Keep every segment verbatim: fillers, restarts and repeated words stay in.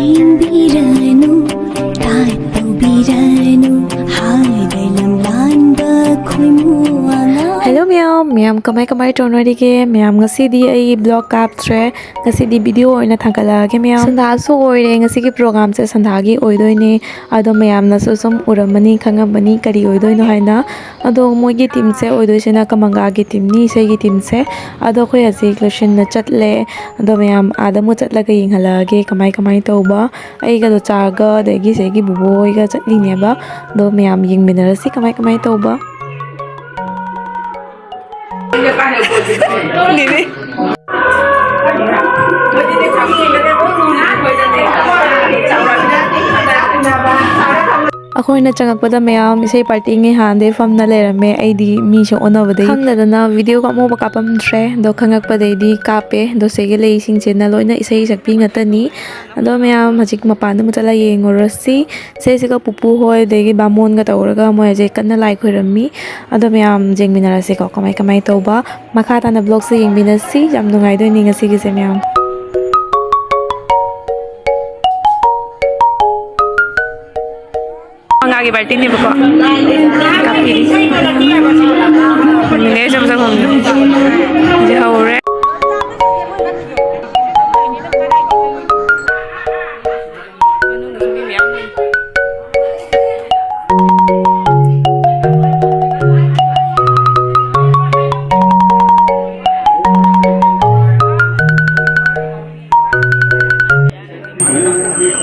ꯌꯦꯡꯕꯤꯔꯅꯨ, ꯇꯥꯛꯄꯤꯔꯅꯨ, ꯍꯥꯏꯔꯦ ꯂꯝꯂꯥꯟꯕ ꯈꯣꯏꯃꯨ ꯑꯉꯥꯡ꯫ Hello ꯃꯌꯥꯝ, ꯃꯌꯥꯝ ꯀꯃꯥꯏ ꯀꯃꯥꯏ ꯇꯧꯅꯔꯤꯒꯦ? ꯃꯌꯥꯝ ꯉꯁꯤꯗꯤ ꯑꯩ vlog ꯀꯥꯞꯇ꯭ꯔꯦ, ꯉꯁꯤꯗꯤ video ꯑꯣꯏꯅ ꯊꯥꯡꯒꯠꯂꯛꯑꯒꯦ ꯃꯌꯥꯝ꯫ ꯁꯟꯗꯥꯁꯨ ꯑꯣꯏꯔꯦ, ꯉꯁꯤꯒꯤ programꯁꯦ ꯁꯟꯗꯥꯒꯤ ꯑꯣꯏꯗꯣꯏꯅꯦ꯫ ꯑꯗꯣ ꯃꯌꯥꯝꯅꯁꯨ ꯁꯨꯝ ꯎꯔꯝꯃꯅꯤ, ꯈꯪꯉꯝꯃꯅꯤ ꯀꯔꯤ ꯑꯣꯏꯗꯣꯏꯅꯣ ꯍꯥꯏꯅ꯫ ꯑꯗꯣ ꯃꯣꯏꯒꯤ teamꯁꯦ ꯑꯣꯏꯗꯣꯏꯁꯤꯅ ꯀꯃꯪꯒꯥꯒꯤ teamꯅꯤ, ꯏꯁꯩꯒꯤ teamꯁꯦ꯫ ꯑꯗꯣ ꯑꯩꯈꯣꯏ ꯍꯧꯖꯤꯛ ꯂꯣꯏꯁꯤꯟꯅ ꯆꯠꯂꯦ꯫ ꯑꯗꯣ ꯃꯌꯥꯝ ꯑꯥꯗ ꯑꯃꯨꯛ ꯆꯠꯂꯒ ꯌꯦꯡꯍꯜꯂꯛꯑꯒꯦ ꯀꯃꯥꯏ ꯀꯃꯥꯏ ꯇꯧꯕ꯫ ꯑꯩꯒ ꯗꯣꯆꯥꯒ ꯑꯗꯒꯤ ꯁꯤꯒꯤ ꯕꯨꯕꯣ ꯍꯣꯏꯒ ꯆꯠꯂꯤꯅꯦꯕ꯫ ꯑꯗꯣ ꯃꯌꯥꯝ ꯌꯦꯡꯃꯤꯟꯅꯔꯁꯤ ꯀꯃꯥꯏ ꯀꯃꯥꯏ ꯇꯧꯕ꯫ ꯑꯩꯈꯣꯏꯅ ꯆꯪꯉꯛꯄꯗ ꯃꯌꯥꯝ ꯏꯁꯩ party ꯉꯩ ꯍꯥꯟꯅꯗꯩ ꯐꯝꯅ ꯂꯩꯔꯝꯃꯦ꯫ ꯑꯩꯗꯤ ꯃꯤꯁꯦ ꯑꯣꯟꯅꯕꯗꯩ ꯈꯪꯗꯗꯅ videoꯒ ꯑꯃꯨꯛ ꯀꯥꯞꯄꯝꯗ꯭ꯔꯦ꯫ ꯑꯗꯣ ꯈꯪꯉꯛꯄꯗꯩꯗꯤ ꯀꯥꯞꯄꯦ꯫ ꯑꯗꯣ ꯁꯤꯒꯤ ꯂꯩꯁꯤꯡꯁꯤꯅ ꯂꯣꯏꯅ ꯏꯁꯩ ꯁꯛꯄꯤ ꯉꯥꯛꯇꯅꯤ꯫ ꯑꯗꯣ ꯃꯌꯥꯝ ꯍꯧꯖꯤꯛ ꯃꯄꯥꯟꯗ ꯑꯃꯨꯛ ꯆꯠꯂꯒ ꯌꯦꯡꯉꯨꯔꯁꯤ꯫ ꯁꯤꯁꯤꯒ ꯄꯨꯄꯨ ꯍꯣꯏ ꯑꯗꯒꯤ ꯕꯥꯃꯣꯟꯒ ꯇꯧꯔꯒ ꯃꯣꯏ ꯍꯧꯖꯤꯛ ꯀꯟꯅ ꯂꯥꯏ ꯈꯣꯏꯔꯝꯃꯤ꯫ ꯑꯗꯣ ꯃꯌꯥꯝ ꯌꯦꯡꯃꯤꯟꯅꯔꯁꯤꯀꯣ ꯀꯃꯥꯏ ꯀꯃꯥꯏ ꯇꯧꯕ꯫ ꯃꯈꯥ ꯇꯥꯅ vlogꯁꯦ ꯌꯦꯡꯃꯤꯟꯅꯁꯤ꯫ ꯌꯥꯝ ꯅꯨꯡꯉꯥꯏꯗꯣꯏꯅꯤ ꯉꯁꯤꯒꯤꯁꯦ ꯃꯌꯥꯝ꯫ ꯃꯉꯥꯒꯤ partyꯅꯦꯕꯀꯣ꯫ ꯀꯥꯞꯄꯤꯔꯤ꯫ ꯃꯤꯅꯦ ꯆꯝ ꯆꯝ ꯍꯧꯔꯦ꯫ ꯍꯧꯖꯤꯛ ꯍꯧꯔꯦ꯫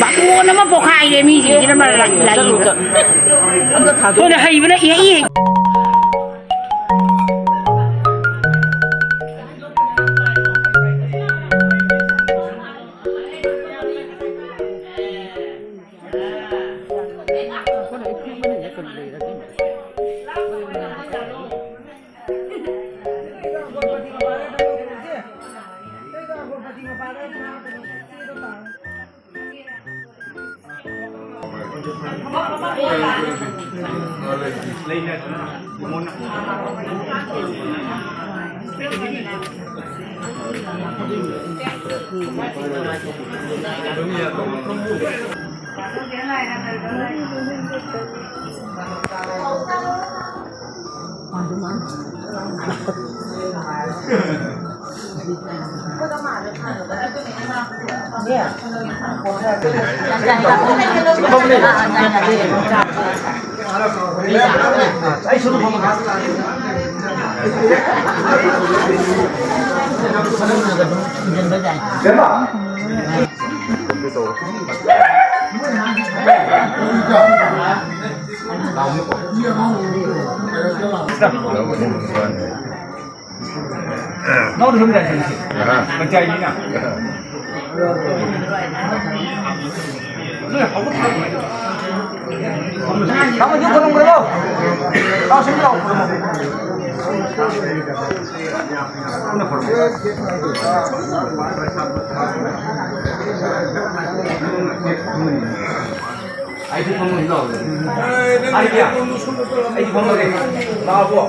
ꯕꯥꯇꯣꯟ ꯑꯃ ꯄꯣꯛꯈꯥꯏꯔꯦ ꯃꯤꯁꯤꯡꯁꯤꯅ ꯃꯔ-, ꯂꯥꯛꯏꯕ꯫ ꯑꯩꯈꯣꯏꯅ ꯍꯩꯕꯅ ꯏꯍꯩ ꯍꯩ꯫ ꯑꯩꯁꯨ ꯐꯝꯃꯒꯦ ꯂꯥꯛꯑꯣ꯫ ꯑꯩꯗꯤ, ꯑꯩꯗꯤ ꯐꯝꯃꯒꯦ꯫ ꯂꯥꯛꯑꯕꯣ?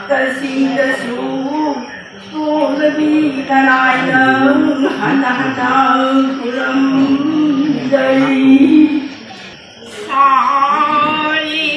ꯀꯁꯤꯗꯁꯨ ꯁꯣꯜꯂꯕꯤ ꯂꯅꯥꯏꯅ ꯍꯟꯅ ꯍꯟꯅ ꯈꯨꯔꯨꯝꯖꯔꯤ꯫ ꯁꯥꯔꯤ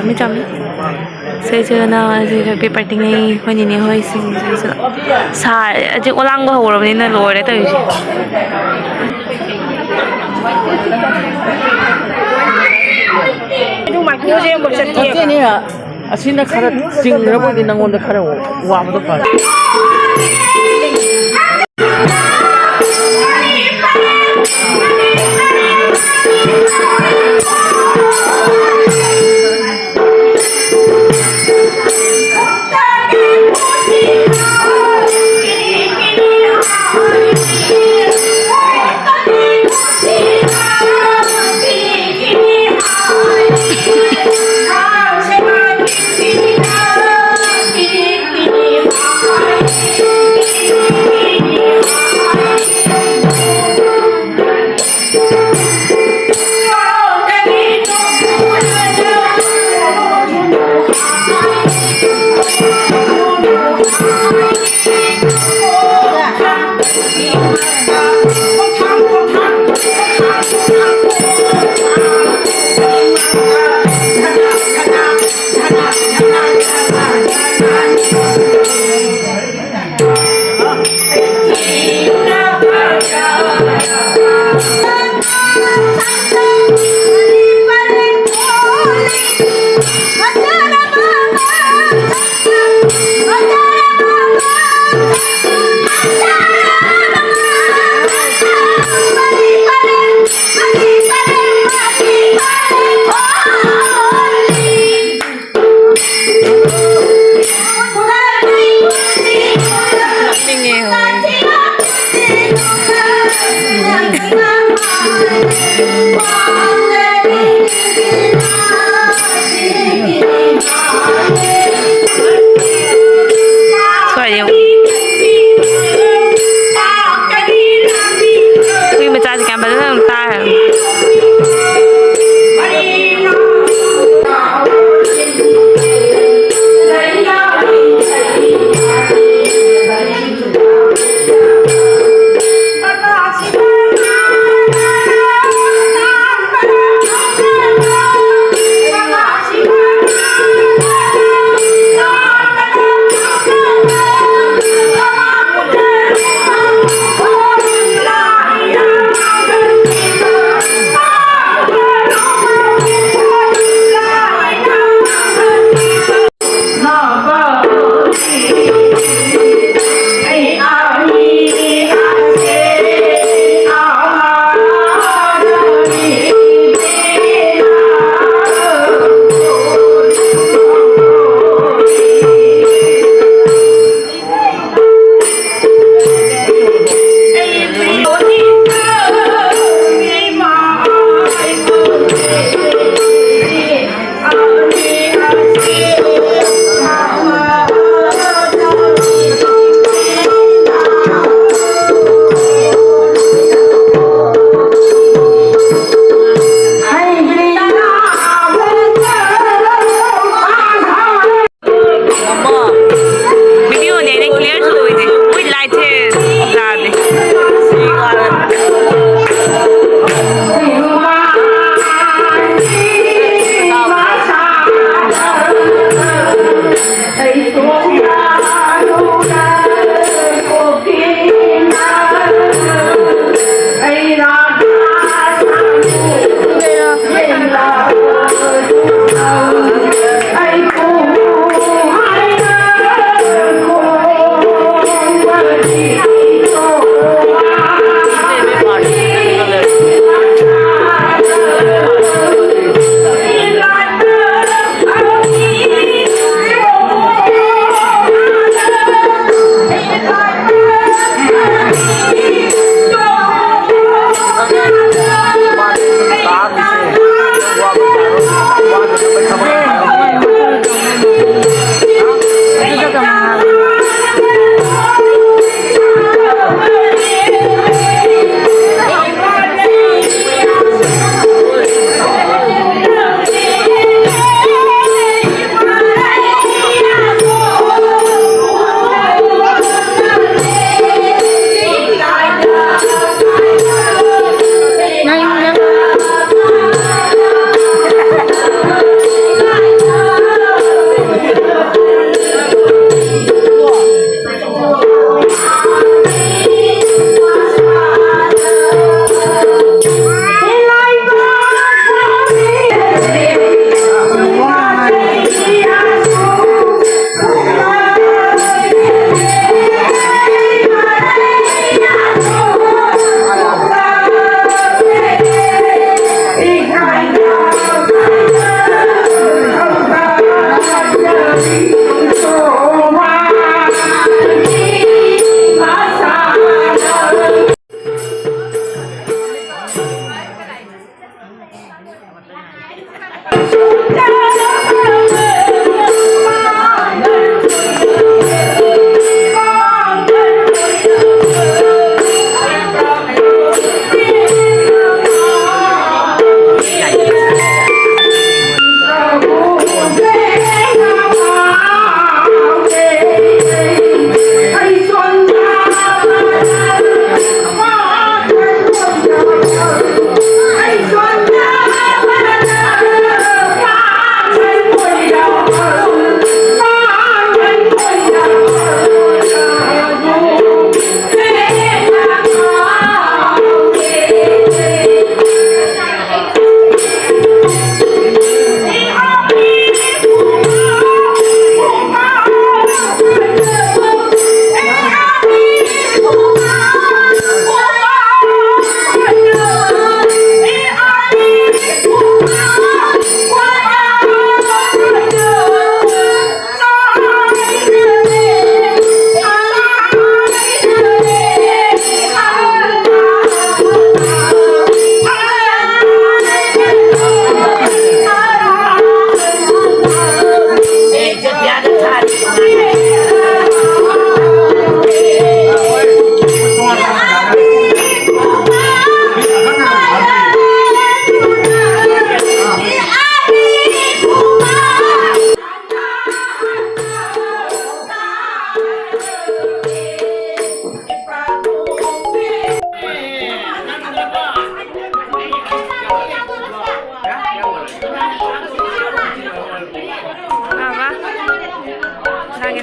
ꯆꯥꯝꯃꯤ ꯆꯥꯝꯃꯤ꯫ ꯁꯤꯁꯤꯅ ꯁꯤꯁꯨ ꯄꯦꯄꯔ ꯇꯤꯡꯉꯤ, ꯑꯩꯈꯣꯏ ꯅꯤꯅꯦ ꯍꯣꯏꯁꯤꯡꯁꯤꯁꯨ ꯁꯥ-, ꯍꯧꯖꯤꯛ ꯑꯣꯂꯥꯡꯕ ꯍꯧꯔꯕꯅꯤꯅ ꯂꯣꯏꯔꯦ ꯇꯧꯔꯤꯁꯦ꯫ ꯑꯗꯨ ꯃꯥꯏꯀ꯭ꯔꯣꯁꯦ ꯑꯃꯨꯛ ꯆꯠꯀꯦ꯫ ꯅꯠꯇꯦꯅꯦ, ꯑꯁꯤꯅ ꯈꯔ ꯆꯤꯡꯈ꯭ꯔꯕꯨꯗꯤ ꯅꯪꯉꯣꯟꯗ ꯈꯔ ꯋꯥꯕꯗꯣ ꯐꯔꯦ꯫ ꯚꯤꯗꯤꯑꯣꯅꯦ, ꯑꯩꯅ ꯀ꯭ꯂꯤꯌꯥꯔꯁꯨ ꯑꯣꯏꯗꯦ꯫ ꯃꯣꯏ ꯂꯥꯏꯠꯁꯦ ꯌꯥꯗꯦ꯫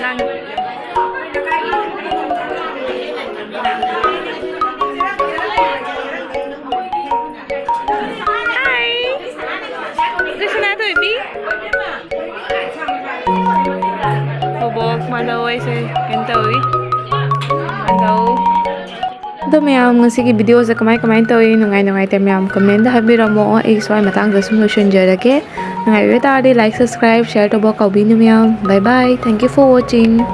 Hi! Ito si Nato, Ibi? Hubog, malaw ay siya. Ganito, eh. Malaw. ꯑꯗꯣ ꯃꯌꯥꯝ, ꯉꯁꯤꯒꯤ video ꯁꯦ ꯀꯃꯥꯏ ꯀꯃꯥꯏꯅ ꯇꯧꯏ, ꯅꯨꯡꯉꯥꯏ ꯅꯨꯡꯉꯥꯏꯇꯦ ꯃꯌꯥꯝ comment ꯗ ꯍꯥꯏꯕꯤꯔꯝꯃꯣ꯫ ꯑꯩ ꯁ꯭ꯋꯥꯏ ꯃꯇꯥꯡꯗ ꯁꯨꯝ ꯂꯣꯏꯁꯤꯟꯖꯔꯒꯦ꯫ ꯅꯨꯡꯉꯥꯏꯕꯤꯕ ꯇꯥꯔꯗꯤ like, subscribe, share ꯇꯧꯕ ꯀꯥꯎꯕꯤꯅꯨ ꯃꯌꯥꯝ꯫ Bye bye, thank you for watching.